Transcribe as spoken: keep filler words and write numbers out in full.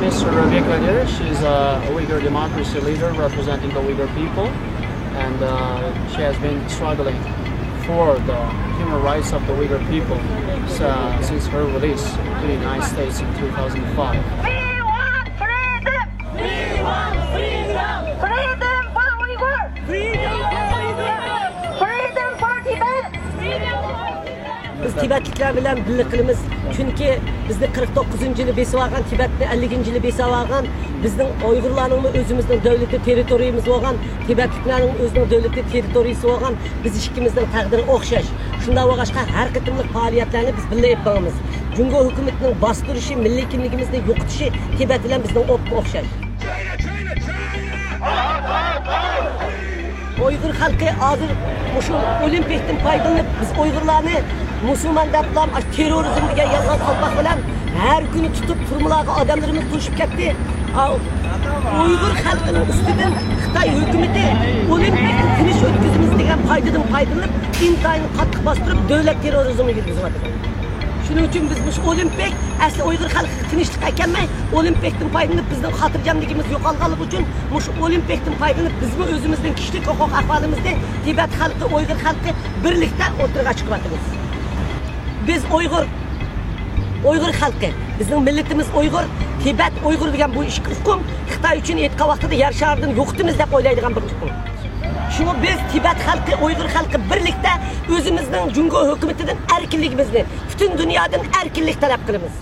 Sister Rebecca Deer, she's a Uyghur democracy leader representing the Uyghur people, and uh, she has been struggling for the human rights of the Uyghur people uh, since her release to the United States in two thousand five. We want freedom! We want freedom! Freedom for Uyghur! Freedom for Uyghur! Freedom for Tibet! Freedom for Tibet! بىز تىبەتلىكلەر بىلەن بىللە قىلىمىز، چۈنكى بىزنى قىرىق توققۇزىنچى يىلى بېسىۋالغان، تىبەتنى ئەللىكىنچى يىلى بېسىۋالغان، بىزنىڭ ئۇيغۇرلارنىڭمۇ ئۆزىمىزنىڭ دۆلىتى، تېررىتورىيىمىز بولغان، تىبەتلىكلەرنىڭ ئۆزىنىڭ دۆلىتى، تېررىتورىيىسى بولغان، بىز ئىككىمىزنىڭ تەقدىرى ئوخشاش. شۇنداق بولغاچقا، ھەر قېتىملىق پائالىيەتلەرنى بىز بىللە ئېلىپ بارىمىز. جۇڭگو ھۆكۈمىتىنىڭ باستۇرۇشى، مىللىي كىملىكىمىزنى يوقىتىشى تىبەت بىلەن بىزنىڭ ئوپقا ئوخشاش. ئۇيغۇر خەلقى ھازىر مۇشۇ ئولىمپىكتىن پايدىلىنىپ، بىز ئۇيغۇرلارنى مۇسۇلمان دەپلا، تېررورىزم دېگەن يالغان قالپاق بىلەن ھەر كۈنى تۇتۇپ، تۈرمىلارغا ئادەملىرىمىز توشۇپ كەتتى. ئۇيغۇر خەلقىنىڭ ئۈستىدىن خىتاي ھۆكۈمىتى ئولىمپىكنى تىنچ ئۆتكۈزىمىز دېگەن پايدىدىن پايدىلىنىپ، ئىنتايىن قاتتىق باستۇرۇپ، دۆلەت تېررورىزمىغا يۈرگۈزۈۋاتىدۇ. شۇنىڭ ئۈچۈن بىز مۇشۇ ئولىمپىك ئەسلى ئۇيغۇر خەلقىگە تىنچلىق ئەكەلمەي، ئولىمپىكتىن پايدىلىنىپ، بىزنىڭ خاتىرجەملىكىمىز يوقالغانلىقى ئۈچۈن مۇشۇ ئولىمپىكتىن پايدىلىنىپ، بىزمۇ ئۆزىمىزنىڭ كىشىلىك ھوقۇق ئەھۋالىمىزنى تىبەت خەلقى، ئۇيغۇر خەلقى بىرلىكتە ئوتتۇرىغا چىقىرىۋاتىمىز. بىز ئۇيغۇر، ئۇيغۇر خەلقى، بىزنىڭ مىللىتىمىز ئۇيغۇر، تىبەت ئۇيغۇر دېگەن بۇ ئىككى ئۇقۇم خىتاي ئۈچۈن ئېيتقان ۋاقتىدا يەر شارىدىن يوقىتىمىز دەپ ئويلايدىغان بىر ئۇقۇم. شۇڭا بىز تىبەت خەلقى، ئۇيغۇر خەلقى بىرلىكتە ئۆزىمىزنىڭ جۇڭگو ھۆكۈمىتىدىن ئەركىنلىكىمىزنى، پۈتۈن دۇنيادىن ئەركىنلىك تەلەپ قىلىمىز.